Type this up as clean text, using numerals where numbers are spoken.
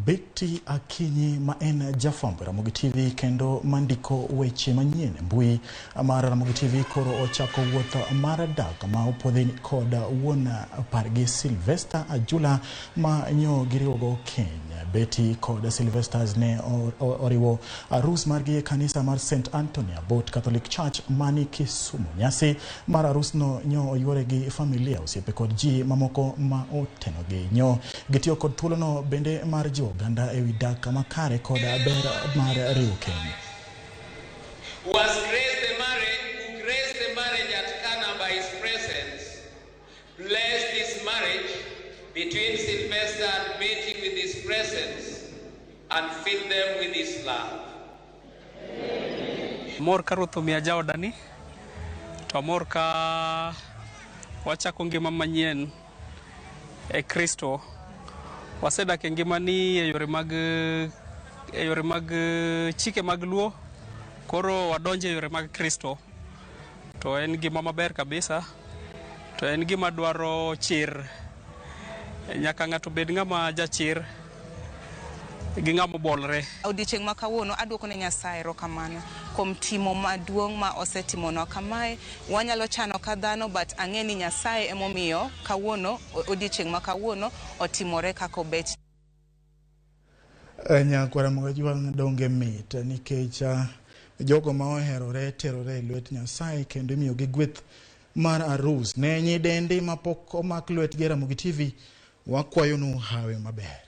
Betty Akinyi ma en jafwambo e Ramogi TV kendo mandiko weche manyien e mbui mar Ramogi TV koro ochako wuoth mar dak ma opuodhi kod wuon pargi Sylvester Ajula ma nyo giriwogo keny. Betty kod Sylvesters ne oriwo arus margi e kanisa mar St Anthony Abbot Catholic Church mani Kisumu. Nyasi mar arusno nyo oyuore gi familia, osiepe kod ji mamoko ma otenogi. Nyo gitiyo kod thuolono bende mar jiwo oganda ewi dak makare kod ber mar riwo keny. Who has graced the marriage, who graced the marriage at Cana by his presence, blessed this marriage between Sylvester and Betty with his presence and fill them with his love. Mor ka Ruoth omiya jaodani, to amor ka wachako ngima manyien e Kristo. Wasedak e ngimani e yore mag e yore mag chike mag Luo, koro wadonjo e yore mag Kristo. To en gima maber kabisa, to en gima dwaro chir. Nyaka ng'ato bed ng'ama jachir gi ng'ama obolre. Odiochieng' ma kawuono aduoko ne Nyasaye erokamano kuom timo maduong' ma osetimonwa kamae. Wanyalo chano ka dhano but ang'e ni Nyasaye emomiyo kawuono odiochieng' ma kawuono otimore kaka obet. Nyakwara Mogajwang' donge mit nikech jogo ma oherore terore e lwet Nyasaye kendo imiyogi gweth mar arus. Ne nyidendi mapok omak lwetgi e Ramogi TV, wakwayonu hawi maber.